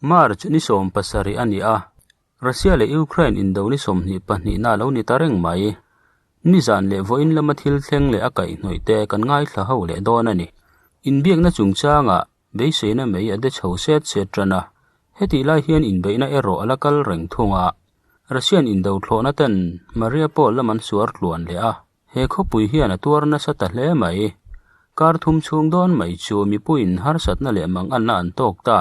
March ni 17 a ni a, Russia leh Ukraine indo ni 22 na lo ni ta reng mai. Nizan leh vawiin lama thil thleng leh a kaihhnawih te kan ngaithla ho leh dawn a ni. Inbiakna chungchangah beiseina mai a de chho set set tan a, hetih lai hian inbeihna erawh a la kal reng thung a. Russian indo thlawhna ten Mariupol lam an suar tluan leh a, he khawpui hian a tuar nasa ta hle mai. Kar thum chhung dawn mai chu mipuiin harsatna leh manganna an tawk ta.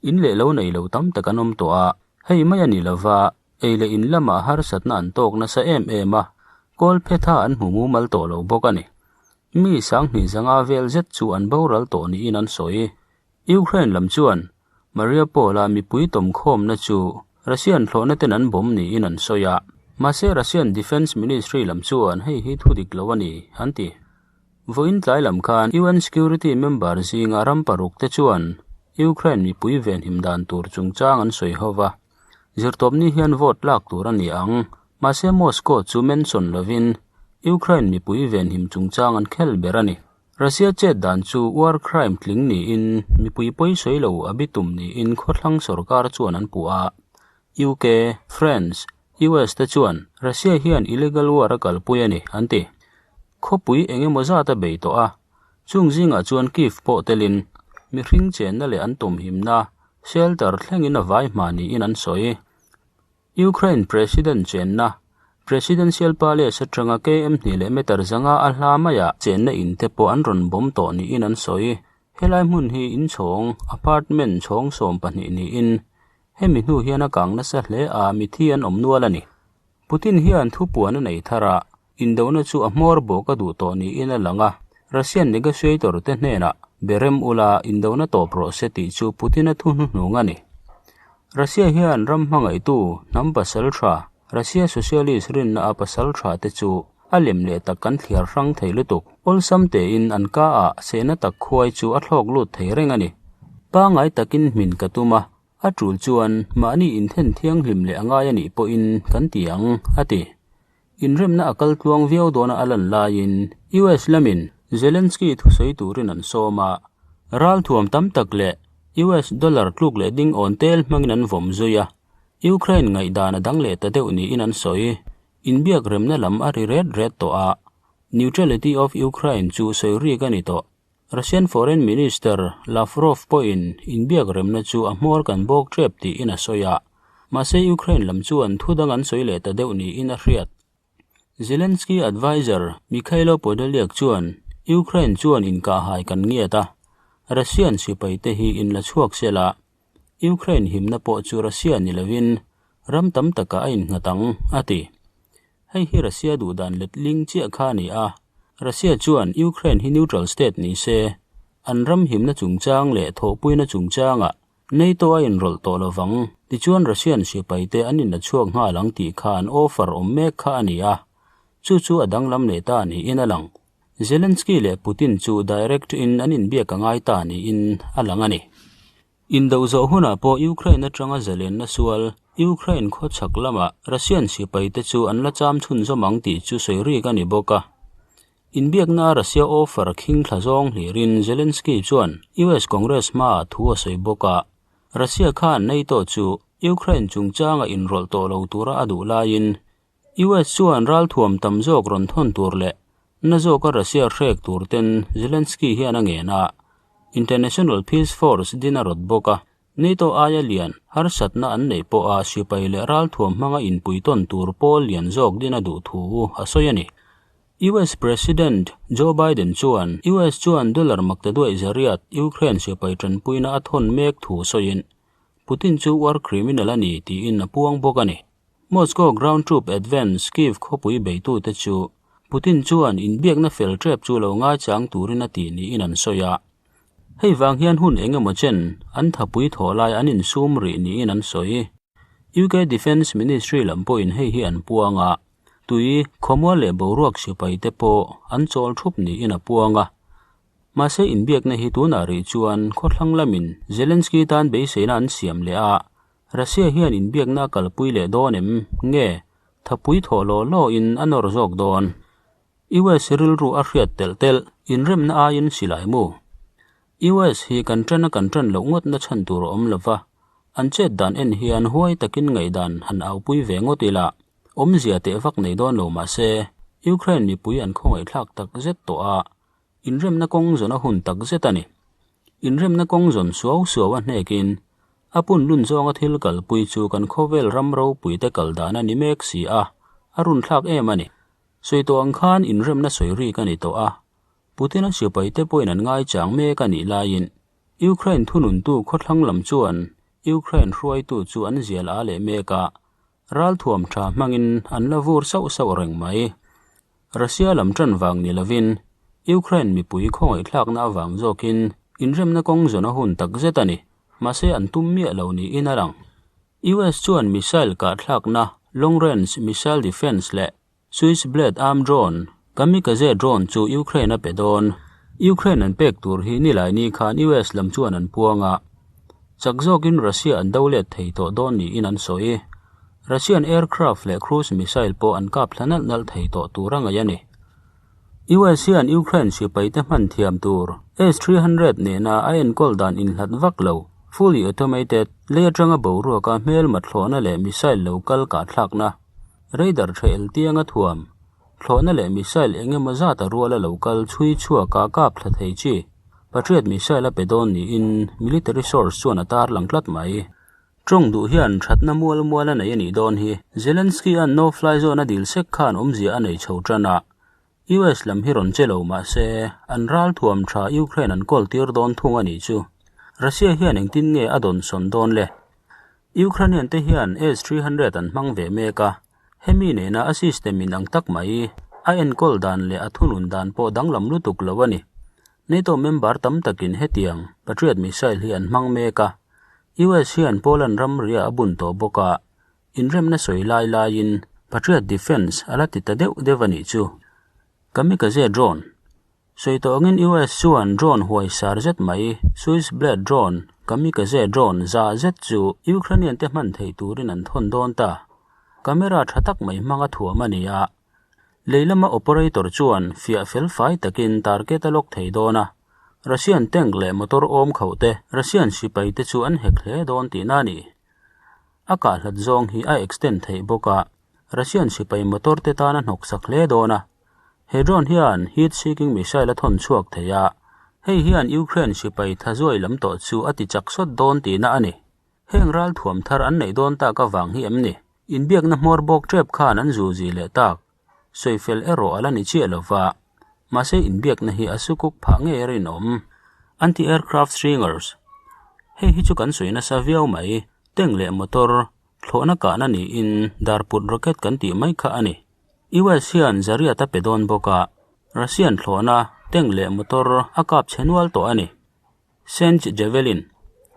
In leh lo nei lo tam tak an awm tawh a, hei mai a ni lova, ei leh in lamah harsatna an tawk nasa em em a, kawl phetha an hmu mumal tawh lo bawk a ni. Mi sanghnih zanga vel zet chu an boral tawh niin an sawi. Ukraine lam chuan Mariupol-a mipui tawmkhawmna chu Russian thlawhna ten an bawm niin an sawi a, mahse Russian Defence Ministry lam chuan hei hi thu dik lo a ni, an ti. Vawiin tlai lam khan UN Security member zinga ram paruk te chuan Ukraine mipui venhim dan tur chungchang an sawi ho va, zirtawpni hian vote lak tur a ni ang, mahse Moscow chu mention lovin Ukraine mipui venhim chungchang an khel ber a ni. Russia chet dan chu war crime tling niin mipui pawi sawi lo a bitum niin khawthlang sorkar chuan an puh a. UK, France, US te chuan Russia hian illegal war a kalpui a ni, an ti. Khawpui eng emaw zat a bei tawh a, chung zingah chuan Kyiv pawh telin mihring chenna leh an tumhimna shelter thlengin a vai hma niin an sawi. Ukraine President chenna, Presidential Palace atanga KM hnih leh meter zanga a hla maiah chenna in te pawh an rawn bawm tawh niin an sawi. Helai hmun hi inchhawng, apartment, chhawng 12 niin hemi hnu hian a kang nasa hle a, mithi an awm nual a ni. Putin hian thupuan a nei thar a, indona chu a hmawr bawk a duh tawh niin a lang a, Russian negotiator te hnenah berem ula indona tawp rawh se tih chu Putin-a thu hnuhnung a ni. Russia hian ram hmangaihtu hnam pasal tha, Russia Socialist rinna a pasal tha te chu a lem leh tak kan thliar hrang thei lutuk. Awlsam tein an ka ah sehna tak khuai chu a thlawk lut thei reng a ni. Pangngai takin hmin ka tum a, A tul chuan mahni inthen thianghlim leh a ngai a nih pawhin kan ti ang, a ti. Inremna a kal tluang viau dawna a lan laiin US lamin Zelensky thusawi turin an sawm a, ralthuam tam tak leh US dollar tluk leh ding awn tel hmangin an vawm zui a, Ukraine ngaihdan a dang leh ta deuh niin an sawi. Inbiak remna lam a ri ret ret tawh a, neutrality of Ukraine chu sawi rik a ni tawh. Russian Foreign Minister Lavrov pawhin inbiak remna chu a hmawr kan bawk tep tiin a sawi a, mahse Ukraine lam chuan thu dang an sawi leh ta deuh niin a hriat. Zelensky adviser Mykhailo Podolyak chuan Ukraine chuan inkahhai kan ngiat a, Russian sipaite hi in la chhuak sel a, Ukraine himna pawh chu Russia ni lovin ram tam takah a innghat ang, a ti. Hei hi Russia duhdan letling chiah kha a ni a, Russia chuan Ukraine hi neutral state ni se, an ram himna chungchang leh thawhpuina chungchangah NATO a inrawlh tawh lovang, tichuan Russian sipaite an inla chhuak nghal ang tih kha an offer awm mek kha a ni a, chu chu a danglam leh ta niin a lang. Zelensky leh Putin chu direct in an inbiak a ngai ta niin a lang a ni. Indo zawh hunah pawh Ukraine atanga zalenna sual, Ukraine khawchhak lamah Russian sipaite chu an la cham chhunzawm ang tih chu sawi rik a ni bawk a. Inbiakna Russia offer khing thla zawng hlirin Zelensky chuan US Congress hmaah thu a sawi bawk a. Russia khan NATO chu Ukraine chungchanga inrawlh tawh lo tura a duh laiin US chuan ralthuam tam zawk rawn thawn tur leh na zawka Russia hrek tur ten Zelensky hian a ngen a, International Peace Force din a rawt bawk a, NATO aia lian harsatna an neih pawha sipai leh ralthuam hmanga inpuitawn tur pawl lian zawk din a duh thu a sawi a ni. US President Joe Biden chuan US chuan dollar maktaduaih zariat Ukraine sipai tanpuina a thawn mek thu sawiin Putin chu war criminal a ni tiin a puang bawk a ni. Moscow Ground Troop Advance Kyiv khawpui beitute chu Putin chuan inbiakna fel tep chu lo ngaichang turin a ti niin an sawi a. Hei vang hian hun eng emaw chen an thapui thawh lai an insum rih niin an sawi. UK Defence Ministry lam pawhin hei hi an puang a, tui, khawmual leh boruak sipai te pawh an chawl thup niin a puang a. Mahse inbiakna hi tunah rih chuan khawthlang lamin Zelensky tan beiseina an siam leh a, Russia hian inbiakna a kalpui leh dawn em? Nge, thapui thawh law law in a nawr zawk dawn? US rilru a hriat telh telh, inremna aiin silai mu. US hi kan ṭan a kan ṭan loh ngawtna chhan tur a awm lo va. An chet dan en hian huai takin ngaihdan han aupui ve ngawt ila, awmzia teh vak nei dawn lo mah se, Ukraine mipui an khawngaihthlak tak zet tawh a, inremna kawng zawn a hun tak zet a ni. Inremna kawng zawn suau suau a hnekin, a pun lun zawnga thil kalpui chu kan khawvel ram ropuite kal dan a ni mek si a, a runthlak em a ni. Sawi tawh ang khan inremna sawi rik a ni tawh a, Putin-a sipaite pawhin an ngaichang mek a nih laiin Ukraine thununtu khawthlang lam chuan Ukraine hruaitu chu an zial a leh mek a, ralthuam tha hmangin an la vur sauh sauh reng mai. Russia lam tan vang ni lovin Ukraine mipui khawngaihthlakna avang zawkin inremna kawng zawn a hun takzet a ni, mahse an tum miah lo niin a lang. US chuan missile kahthlakna Long Range Missile Defense leh Swiss Blade Arm Drone, Kamikaze Drone chu Ukraine a pe dawn. Ukraine an pek tur hi nilai ni khan US lam chuan an puang a, chak zawkin Russia an do let thei tawh dawn niin an sawi. Russian aircraft leh cruise missile pawh an kap thla nalh nalh thei tawh tur a ngaih a ni. US hian Ukraine sipaite hman thiam tur S-300 nena a enkawl dan inhlat vak lo, fully automated, lei atanga boruaka hmelma thlawhna leh missile lo kal kahthlakna, radar tha el tianga thuam, thlawhna leh missile eng emaw zata ruala lo kal chhui chhuaka kap thla thei chi, Patriot missile a pe dawn niin military source chuan a tarlang tlat mai. Tawng duh hian thatna mual mual a nei a nih dawn hi. Zelensky-a'n no fly zone a dil sek khan awmzia a nei chho tan a, US lam hi rawn che lo mah se, an ralthuam tha Ukraine an kawl tir dawn thung a nih chu. Russia hian engtin nge a dawn sawn dawn le? Ukrainian te hian S-300 an hmang ve mek a, hemi nena a system in ang tak mai, a enkawl dan leh a thunun dan pawh danglam lutuk lo a ni. NATO member tam takin hetiang Patriot missile hi an hmang mek a, US hian Poland ramria a bun tawh bawk a, inremna sawi lai laiin Patriot Defence a la ti ta deuh deuh a nih chu. Kamikaze drone. Sawi tawh angin US chuan drone huai sar zet mai, Swiss Blade drone, Kamikaze drone za zet chu Ukrainian te hman thei turin an thawn dawn ta. Camera tha tak mai hmanga thuam a ni a. Lei lama operator chuan fiah fel fai takin target a lawk thei dawn a, Russian tank leh motor awm khauh te Russian sipai te chu an hek hle dawn tihna a ni. A kahhlat zawng hi a extend theih bawk a, Russian sipai motor te tan a hnawksak hle dawn a. He drone hian heat seeking missile a thawn chhuak thei a, hei hian Ukraine sipai thazuai lam tawh chu a ti chak sawt dawn tihna a ni. Heng ralthuam thar an neih dawn tak avang hi em ni? Inbiakna hmawr bawk tep khan an zuzi leh tak. Sawifel erawh a la ni chiah lova. Mahse inbiakna hi a sukuk phah ngei a rinawm. Anti-aircraft stringers. Hei hi chu kan sawi nasa viau mai. Tank leh motor, thlawhna kahna niin darput rocket kan tih mai kha a ni. US hian zariat a pe dawn bawk a, Russian thlawhna, tank leh motor a kap chhe nual tawh a ni. Sench Javelin,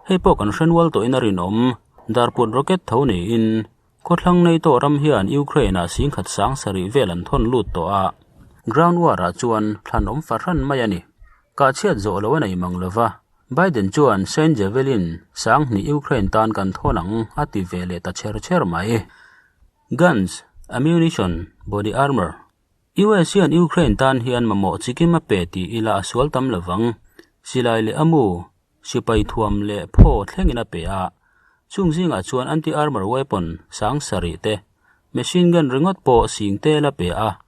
Hei pawh kan hrenual tawhin a rinawm. Darput rocket tho niin khawthlang NATO ram hian Ukraine-ah singkhat sang sarih vel an thawn lut tawh a, ground war-ah chuan thlan awm fahran mai a ni. Kahchhiat zawh lo a nei mang lova, Biden chuan Sench Javelin sang hnih Ukraine tan kan thawn ang a ti ve leh ta chher chher mai. Guns, ammunition, body armour. US hian Ukraine tan hian mamawh chikim a pe tih ila a sual tam lovang. Silai leh a mu, sipai thuam leh phaw thlengin a pe a. Chung zingah chuan anti-armor weapon sang sarih te, machine gun ringawt pawh sing tel a pe a,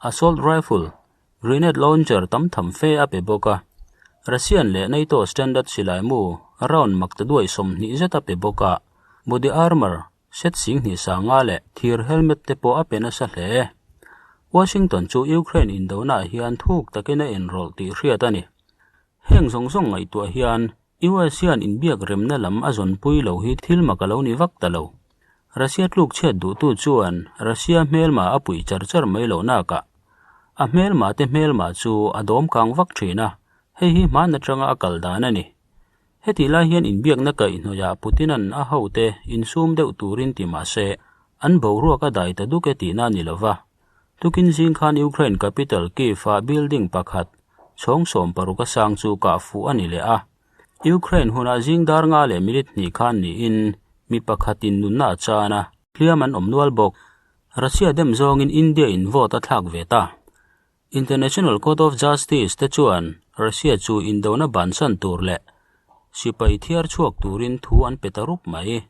assault rifle, grenade launcher tam tham fe a pe bawk a. Russian leh NATO standard silai mu round mak ta duai 20 zet a pe bawk a. Body armor Set sing hnih sanga leh thir helmet te pawh a pe nasa hle. Washington chu Ukraine indonaah hian thuk takin a inrawlh tih hriat a ni. Heng zawng zawng ngaihtuah hian US hian inbiak remna lam a zawnpui lo hi thil mak a lo ni vak ta lo. Russia tluk chhiat duhtu chuan Russia hmelma a puih char char mai lo nakah a hmelma te hmelma chu a dawm kang vak thin a, hei hi hman atanga a kal dan a ni. Hetih lai hian inbiakna kaihhnawihah Putin-a'n a hote insum deuh turin ti mah se, an boruak a dai ta duk e tihna a ni lo va. Tukin zing khan Ukraine capital Kyiv-a building pakhat, chhawng 60 a sang chu kah fuh a ni leh a. Ukraine hunah zing dar nga leh minute hnih khan niin mi pakhatin nunna a chan a, hliam an awm nual bawk. Russia dem zawngin India-in vote a thlak ve ta. International Court of Justice te chuan Russia chu indona bansan tur leh Sipai thiar chhuak turin thu an pe ta rup mai.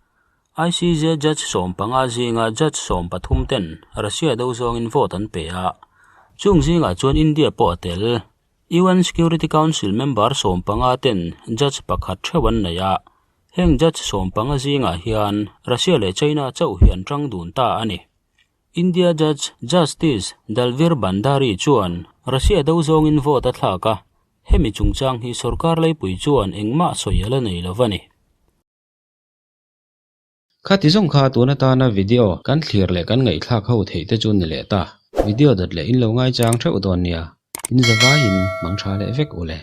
ICJ judge 15 zinga judge 13 ten Russia do zawngin vote an pe a. Chung zingah chuan India pawh a tel. UN Security Council member 15 ten judge pakhat theuh an nei a. Heng judge 15 zingah hian Russia leh China chauh hi an tang dun ta a ni. India judge Justice Dalveer Bhandari chuan Russia do zawngin vote a thlak a, hemi chungchang hi sorkar leipui chuan engmah sawi a la nei lo va ni. Khati zawng kha tun atana video kan thlir leh kan ngaihthlak ho theih te chu ni leh ta. Video dawt leh in lo ngaichang theuh dawn nia. In zavaiin mang tha leh vek u le.